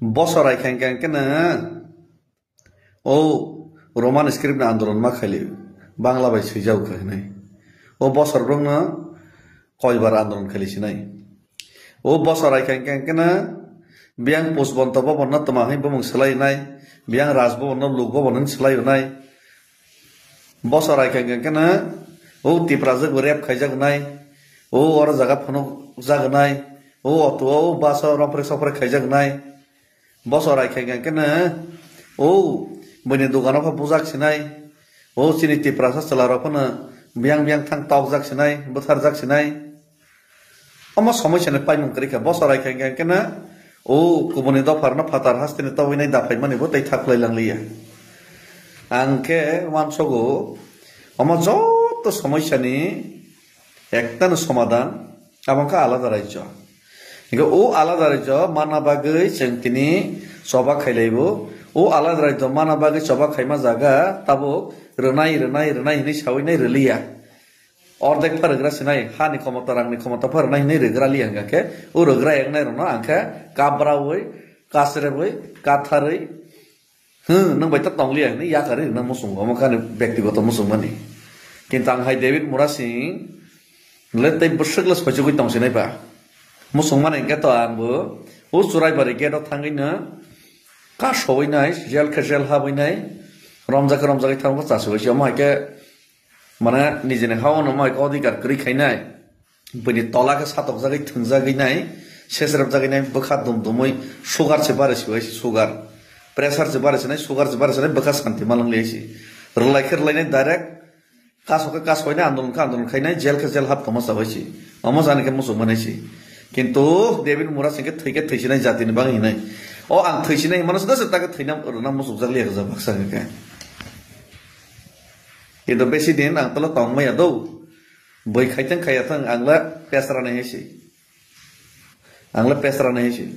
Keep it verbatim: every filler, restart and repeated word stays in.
Bosor ai khe hwnkhe hwnkhe no o Roman script ni andolon ma khaili Bangla bai swijak kha hinwi. O bosor borokno koibar andolon khaili sinai. O bosor ai khe hwnkhe hwnkhe no biyang Push Bonto Bhavan no tma hwnwi bumung swlai nai, biyang Raj Bhavan no Lok Bhavan hwnwi swlai nai. Bosor ai khe hwnkhe no o Tiprajwk bo rape khaijak nai, o oro jaga phunuk jak nai, o auto o bus o romphre sopre khaijak nai. Bosor ai khe hwnkhe no o buini dogano khe bujak sinai, o chini Tiprasa chwla rok phano biyang biyang thang tokjak sinai, bwtharjak sinai. Omo somosya ni paimung kwrwi kha, bosor ai khe hwnkhe no o kubuni dopha rwno phatar hasteni tobwinai daphaimani bo tei thak khlai langliya. Ang khe uansogo omo joto somosya ni ekta no somadan, abo wngkha alada rajyo. Hingkhe o alada rajyo manna bagwi chwng tini choba khailaibo. O alada rajyo manna bagwi choba khaima jaga tabuk rwnai, rwnai, rwnai hinwi sawi nai rwliya. Ordek pha rwgra sinai, hani khomota, rangni khomota pha rwnai hinwi rwgra liya hwnkha khe, o rwgra eknai rokno ang khe kabrawi, kasrebwi, katharwi, hmm, nwng bai ta tongliya hinwi yakarwi rwna muchungo, omo khe ani bektigoto muchungmani. Kintu ang hai David Murasing le tei bwswk le soichugwi tongsinai ba. Muchungmani hwnkhe to ang bo o Churaibari gate o thangwi no kasowinai, jel khe jel habwinai, romjak khe romjagwi thangwi chasugwi se, omo hai khe Mane nijini ha-o no mai khe odhikar kwrwi khainai, buini tola khe satokjagwi thwngjagwi nai, sesrepjagwi nai, bwkha dum dumwi sugar se bare se bai se sugar, pressure se bare se nai, sugar se bare se nai, bwkha santi ma langliya se. Rwlai khe rwlainai direct, kaso khe kasoinai, andolon khe andolon khainai, jel khe jel hap tongma chabai se. Omo jani khe muchung manai se. Kintu David Murasing khe thwi khe thwisinai jatini bagwi hinai. O ang thwisinai hinmano se, se ta khe thwina rwna muchungjak liya khe baksa khe. Kintu besi din ang tolo tong maya do. Boi khaiteng khaya thang ang le pesra nai hai se. Ang le pesra nai hai se.